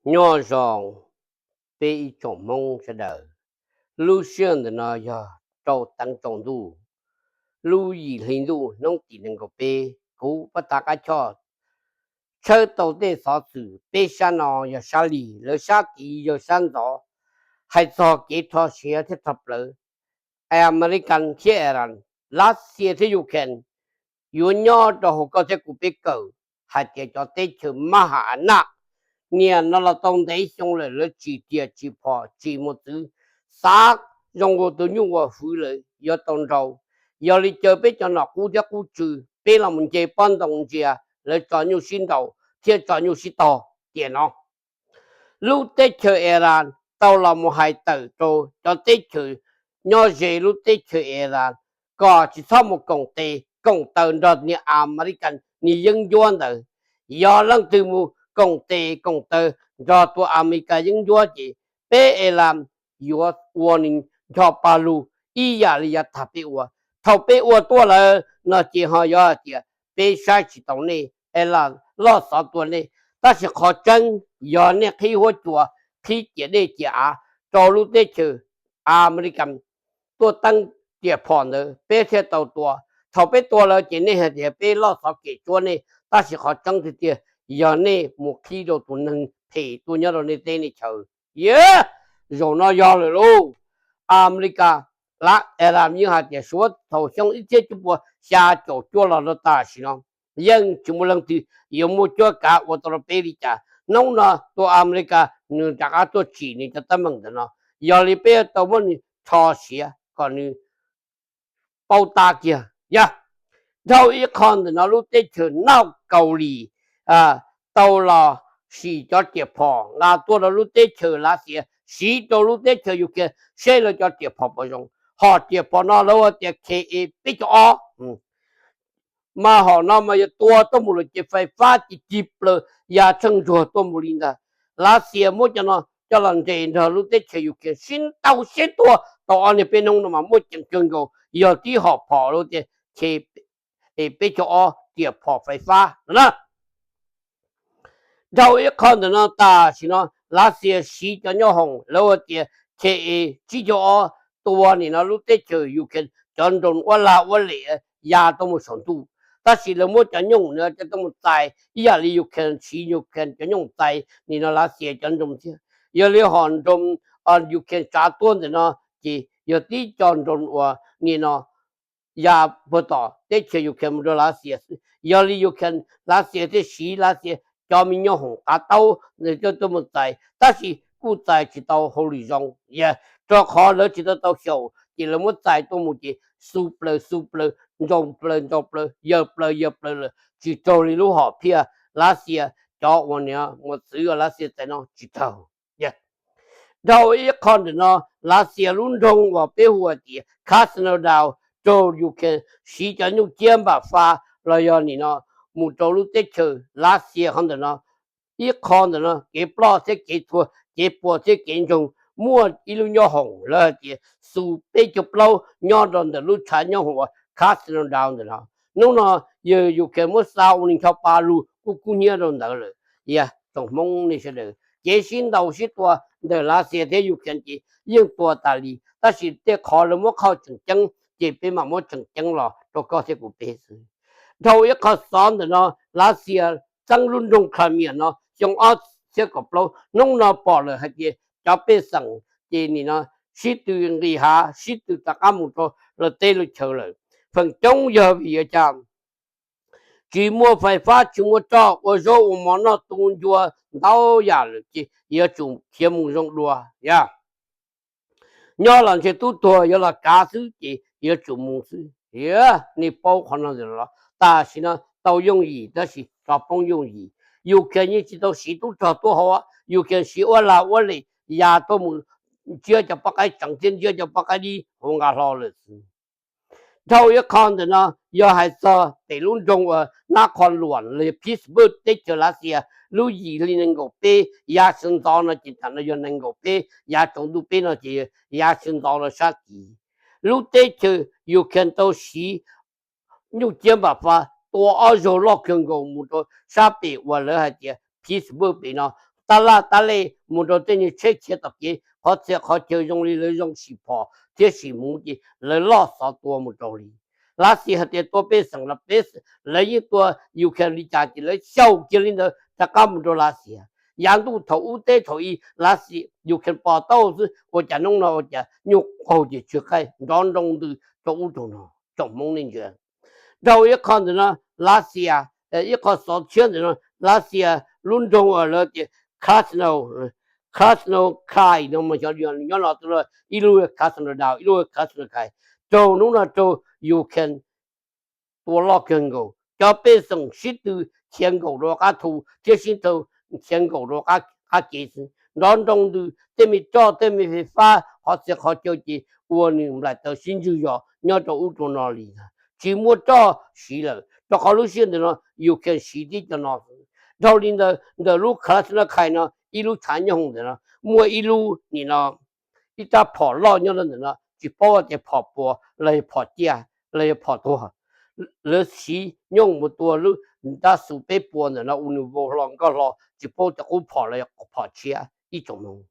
Nyob zoo peb ib tsoom Hmoob sawv daws. Lub sij hawm ntawm no yog rau teev tsaus ntuj lub yim hli ntuj hnub tim nees nkaum peb, kuv Paj Tag Qab Choj tshawb tau tej xov xwm peb sab no yog sab lig, lawv sab tid yog sab ntxov, hais txog kev rho siav thiab rho plawv Amelikas thiab Iran, Lav Xias thiab Ukraine yuav nyob rau hauv koj thiab kuv peb kawm hais tias cov teb chaws mab ham a naj niaj no los tau ntev xyoo lawm, lawv tsim riam tsim phom tsim mos txwv, xav zoo ua tus nyuj ua hwv lawm yuav tau nrau. Yog li caw peb cov nom qub thiab qub tswv peb los mus nce pob ntoo ntsia lawv tso nyuj sib nraus thiab tso nyuj sib tog tiam no. Lub teb chaws Iran tau los mus hais tawm rau cov teb chaws nyob ze lub teb chaws Iran kom tsis txhob mus koom tes koom taw nrog niag Amelikas niag yeeb ncuab ntawd. Yog leej twg mus koom tes koom taw nrog tus Amelikas yeeb ncuab ces peb Iran yuav ua nws ncho pa lug ib yam li yav tag peb ua. Thaum peb ua tuaj lawm no ces ho yog hais tias peb saib tsis taus nej, Iran loj xov tua nej. Tab sis qhov tseeb yog nej qhib huab cua, qhib ciam dej ciam av rau lub teb chaws Amelikas tuaj teeb riam phom ntawd peb thiaj tau tua. Thaum peb tua lawm ces nej hais tias peb loj xov kem tsuab nej, tab sis qhov tseeb tiag tiag yog nej mus qhib rau tus neeg phem tuaj nyob rau nej teb nej chaws. Yog, zaum no yog lawm lauj. Amelikas, Iran yeej hais tias suav thaum xyoo ib txhiab cuaj pua xya caum cuaj los rau tam sim no yeej tsis muaj leej twg yuav muaj cuab kav ua tau rau peb li cas. Hnub no tus Amelikas nws rov qab tuaj tsim nws cov teeb meem ntawm no, yog li peb yuav tau muab nws rho siav kom nws paub tab kiag. Yog, dhau ib qho ntawm no lub teb chaws North Korea tau los sim cov riam phom nqa tuaj rau lub teb chaws Lav Xias siv rau lub teb chaws Ukraine seb lawv cov riam phom puas zoo. Hom riam phom no lawv hu tias K A peb caug ob. Mas hom no mas yog tua tuaj mus lawm ces fais fab ces cig plaws ya tsheej ntsuag tuaj mus li ntag. Lav Xias muab cov no coj los nres nrog lub teb chaws Ukraine sib ntaus sib tua tau ob niag peb hnub no mas muaj ceem kawg nkaus, yog tib hom phom lawv tias K A peb caug ob riam phom fais fab no na. Dhau ib qho ntawm no tam sim no Lav Xias siv cov nyoob hoom lawv hu tias K A tsib caug ob tua nim no lub teb chaws Ukraine cov nroos uab lag uab lim ya tuaj mus saum ntuj. Tab sis lawv muab cov nyooj no coj tuaj mus txais ib yam li Ukraine siv Ukraine cov nyooj txais nim no Lav Xias cov nroos thiab. Yog li hom nroos Ukraine tsav tuaj ntawm no ces yog tib co nroos uas nim no ya puag tom teb chaws Ukraine mus rau Lav Xias xwb. Yog li Ukraine, Lav Xias thiaj siv Lav Xias cov me nyoob hoom qav taub ntawd coj tuaj mus txais, tab sis kuj txais tsis tau hauj lwm zoo, rau qhov lawv tsis tau tau xyaum ces lawv muab txais tuaj mus ces xu plaws xu plaws, ntsoog plaws ntsoog plaws, yawg plaws yawg plaws lawm, tsis raug li lub hom phiaj Lav Xias cov uas nim no mos txwv uas Lav Xias txais no tsis raug. Dhau ib qho ntawm no Lav Xias lub nroog uas peb hu tias Krasnodar raug Ukraine siv cov nyuj ciab npam fa los yog nim no mus rau lub teb chaws Lav Xias qhov ntawm no. Ib qho ntawm no kev ploj thiab kev txhua, kev puas thiab kev ntsoog, muaj ib lub nyoob hoom lawv hais tias xu peb caug plaub nyob rau ntawm lub tshav nyoob hoom uas Krasnodar ntawm no. Hnub no yawg Ukraine muab xa ua li ncho pa lug kub kub hnyiab rau ntawd lawm. Yog tsoom Hmoob nej sawv daws, kev sib ntaus sib tua ntawm Lav Xias thiab Ukraine ces yeej tua tas li, tab sis tej qhov lawv muab qhauj tseem ceeb ces peb mam muab tseem ceeb los rau koj thiab kuv peb xwb. Dhau ib qho xov ntawm no, Lav Xias txeeb lub nroog Crimea no xyoo ob txhiab kaum plaub, hnub no pom lawm hais tias cov pej xeem ces nim no sib tw nqis hav sib tw rov qab mus rau lawv teb lawv chaw lawm. Feem coob yog vim yuav cas tsis muaj fais fab tsis muaj roj, ua zaub ua mov noj tu ncua ntau yam lawm ces yuav tsum khiav mus zoo dua. Yog nyob los ntshe tub tuag yuav los kav xwb ces yuav tsum mus xwb. Nej paub qhov no los? Tam sim no tau yooj yim tab sis tso poob yooj yim. Ukraine yeej tsis tau siv tub rog tuab hau, Ukraine siv uab lag uab lim ya tuaj mus ntsiab cov poj qaib tseev thiab ntsiab cov poj qaib dib hauv nqa hlo lawm xwb. Dhau ib qho ntawm no yog hais txog pem lub nroog uas nab qho luam los yog Pittsburgh teb chaws Lav Xias lub yim hli nees nkaum peb yav sawv ntxov no ces tam no yog nees nkaum peb yav tsaus ntuj peb no ces yav sawv ntxov los sab tid. Lub teb chaws Ukraine tau siv nyuj ciab npam fa tua ob zaug loj kawg nkaus mus rau sab pem uas lawv hais tias Pittsburgh pem no, tab laj tab lej mus rau tej niag tsheb khiav tom kev, qhov txhia qhov chaw zoo li lawv zoo sim phom thiab sim hmuv ces lawv loj xov tua mus rau li. Lav Xias hais tias tua pej xeem los peb, lawv yeej tua Ukraine li cas ces lawv xyaum kiag li ntawd rov qab mus rau Lav Xias. Yav ntuj thaum ub teb thaum i Lav Xias Ukraine pos tau xwb, ua cas hnub no ua cas nyuj qaug ces tsw qaij nrov nroo ntws rau ub rau no, tsoom Hmoob nej ntsia. Dhau ib qho ntawm no, Lav Xias, ib qho xov tshiab ntawm no, Lav Xias lub nroog uas lawv tias Krasno, Krasnokrai no mas xyov nyob no, ib lub Krasnodar ib lub Krasnokrai, raug hnub no raug Ukraine tua loj kawg nkaus, cov pej xeem sib tw khiav nkaum rau qab thu thiab sib tw khiav nkaum rau qab kev xwb, nrov nroo ntws tej me roj tej me fais fab qhov txhia qhov chaw ces ua nws nplaim taws sib ntswg zos nyob rau ub rau no li ntag, tsis muaj roj siv lawm rau qhov lub sij hawm ntawm no Ukraine siv tib co no. Dhau li ntawd ntawm lub Krasnokrai no ib lub tshav nyob hoom ntawm no muaj ib lub nim no ib rab phom loj nyob rau ntawm no, tsis paub tias phom puas los yog phom ciaj los yog phom tuag. Lawv siv nyooj mus tua lub rab xu peb puas ntawm no ua nws vau hlo nkoj hlo, tsis paub tias qub phom los yog phom tshiab ib tsoom Hmoob.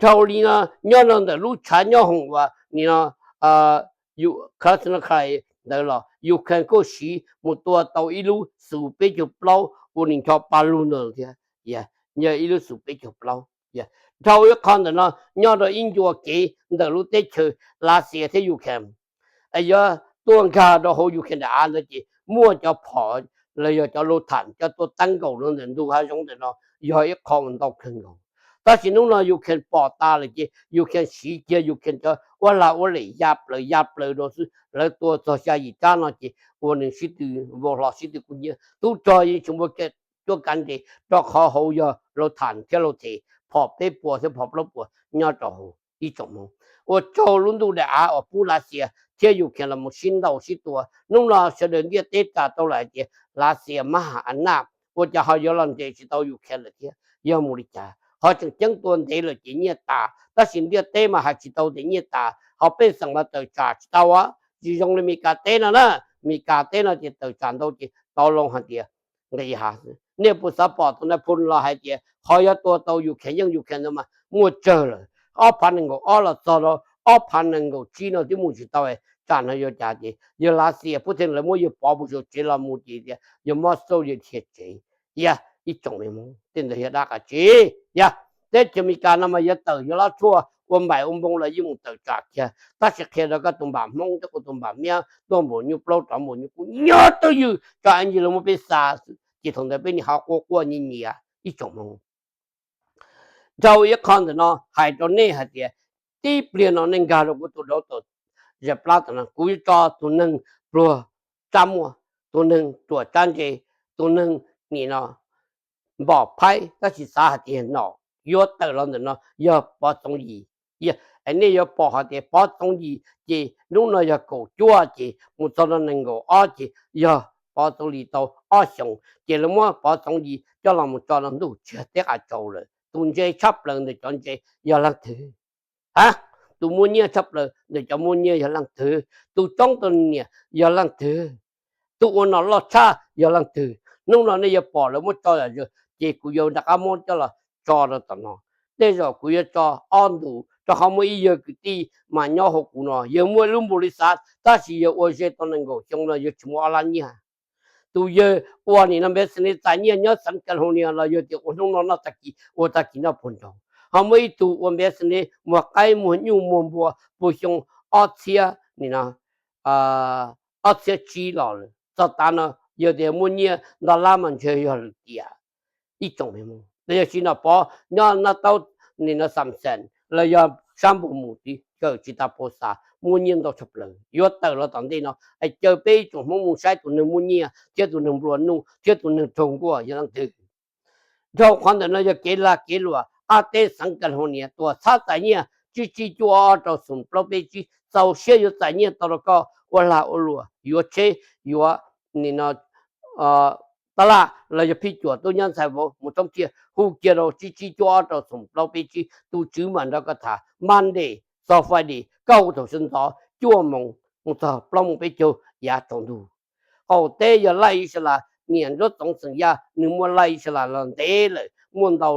Dhau li no nyob rau ntawm lub tshav nyob hoom uas nim no Krasnokrai ntawd los Ukraine kuj siv mus tua tau ib lub xu peb caug plaub ua nws ncho pa lug ntawd thiab, yog ib lub xu peb caug plaub. Dhau ib qho ntawm no nyob rau ib ncua kev ntawm lub teb chaws Lav Xias thiab Ukraine, yuav tuaj nkag rau hauv Ukraine daim av ntawd ces muaj cov phom los yog cov lus tham cov tuaj teeb nkaus rau ntawm ntug hav zoov ntawm no yog ib qho uas ntau kawg nkaus. Tab sis hnub no Ukraine pom tas lawm ces Ukraine siv kiag Ukraine cov ua lag ua lem ya plaws ya plaws rau xwb, lawv tua txog xya yim rab no ces ua nws sib tw vau hlo sib tw kub hnyiab, tub rog yeej tsis muaj cuab kav nres rau qhov hauv yog lus tham thiab lus them phom peb puas thiab phom plaub puas nyob rau hauv ib tsoom Hmoob. Ua rau lub ntuj daim av uas pub Lav Xias thiab Ukraine los mus sib ntaus sib tua, hnub no sawv daws ntiaj teb tsa tau lawm hais tias Lav Xias mab ham a naj ua cas ho yuav los nres tsis tau Ukraine lawm thiab yog mus li cas. Qhov tseem ceeb tua ntev lawm ces nyiaj tas, tab sis ntiaj teb mas hais tsis tau tias nyiaj tas, ho pej xeem mas tawm tsam tsis tau. Tsis zoo li Mes Kas teb no na, Mes Kas teb no ces tawm tsam ntau ces tau loo hais tias nqis hav xwb. Nej puas xav pom tus Nais Phoo los hais tias qhov yuav tua tau Ukraine yeej Ukraine ntawd mas muaj tsawg lawm, ob phav nees nkaum ob los txog rau ob phav nees nkaum tsib no twb mus tsis tau, tsam no yuav cas ces yog Lav Xias Putin lawv muab yawg pov puag saum tsev los mus ces tias yog Moscow yawg dhia tsev. Yog ib tsoom me Hmoob tej ntawd yog dab qab tsev. Yog teb chaws Mes Kas no mas yuav tawm yog lab tshuaj ua npaim ua npoo los yeej mus tawm tsam kiag, tab sis qhia rau koj tus npam Hmoob thiab kuv tus npam Miab tuaj npaum nyuj plaub rov npaum nyuj kub nyob twj ywm tso ib ntsis los muab peb xa xwb ces thaum ntawd peb niaj hauv quaj quaj nyiav nyiav ib tsoom Hmoob. Dhau ib qho ntawm no hais rau nej hais tias tib pliag no nej nkag rau kuv tus dauv tom zes plab tom no kuv yuav tso tus neeg pluag tsab muaj, tus neeg ruam tsab ntse, tus neeg nim no npom phaib tab sis xav hais tias nom yuav tawm los ntawm no yog Pov Txoov Yim. Es nej yuav pom hais tias Pov Txoov Yim ces hnub no yog kaum cuaj ces mus txog rau nees nkaum ob ces yog Pov Txoov Yim tau ob xyoos ces lawv muab Pov Txoov Yim coj los mus tso rau ntuj tsis yog teb qas tsaus lawm. Tus ntse tshaj plaws ntawm cov ntse yog leej twg? Ha, tus muaj nyiaj tshaj plaws ntawm cov muaj nyiaj yog leej twg? Tus tsoob tus niam yog leej twg? Tus ua nom loj tshaj yog leej twg? Hnub no nej yuav pom lawv muab tso yam zawg ces kuv yuav rov qab muab coj los tso rau tom no. Tej zaum kuv yuav tso ob ntu, rau qhov muaj ib yawg kwv tij mas nyob hauv kuv no, yawg muaj lub npus li xav tab sis yawg ua ze tau nees nkaum xyoo no yawg tsis muaj ob lab nyiaj. Tus yawg ua nim no npe xws li txais nyiaj nyob xeev California los yog tias ua hnub no noj tag kis ua tag kis noj puag nraud. Ho muaj ib tug ua npe xws li muag qaib muag nyuj muag npua puag xyoo ob txhiab nim no ob txhiab tsib los lawm. Txog tav no yog tias muaj nyiaj ntau lab mas ntshe yog lwm tiam. Ib tsoom me Hmoob los yog tsis nom Pov nyob Nab Taub nim no Xam Xeem los yog sab npus mus tid kawm tsis tas paus xas muaj nyiaj ntau tshaj plaws yuav tawm los tom ntej no. Es caw peb ib tsoom Hmoob mus saib tus neeg muaj nyiaj thiab tus neeg nplua nuj thiab tus neeg raug nkuaj yog leej twg. Dhau qhov ntawm no yog kev lag kev luam qab teb xeev California tuam txhab txais nyiaj tsib tsib cuaj ob rau xoom plaub peb tsib, txaus siab yuav txais nyiaj tau rau koj ua lag ua luam yuav tsheb yuav nim no tab laj los yog phij cuam tub nyab ntxhais vauv mus thoob thiaj hu kiag rau tsib tsib cuaj ob rau xoom plaub peb tsib, tus tswv mam nrog koj tham Monday txog Friday kaum thaum sawv ntxov cuaj moos mus txog plaub moos peb caug yav tsaus ntuj. Qaum teb yog laj Islas, niam nruab txoov xeem Yaj nws muaj laj Islas los ntev lawm, muaj ntau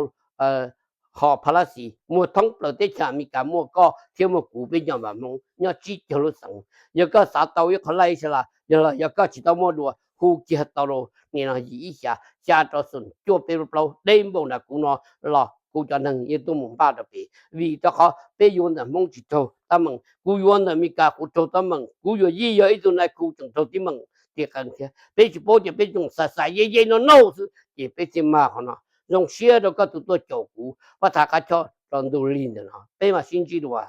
hom pha lab xis, muaj thoob plaws teb chaws Amelikas muaj koj thiab muaj kuv peb cov npam Hmoob nyob tsib caug lub xeev. Yog koj xav tau ib qho laj ib sab las, yog los yog koj tsis tau muaj dua, hu kiag tau rau nim no yim ib xya xya rau xoom cuaj peb plaub deb npaum nram kuv no los kuv cov neeg yeej tuaj mus npaj rau pem, vim rau qhov peb yuav ntawm Hmoob tsis raug teeb meem, kuv yuav ntawm Amelikas kuv raug teeb meem, kuv yuav yij yog ib tug nai khu tseem raug teeb meem ti qees thiab. Peb tsis paub ces peb tseem xav xav ye ye no no xwb ces peb thiaj mag qhov no. Zoo siab rau koj tus tuaj caum kuv pab tham qab choj rau ntu lig ntawm no, peb mam sib ntsib dua.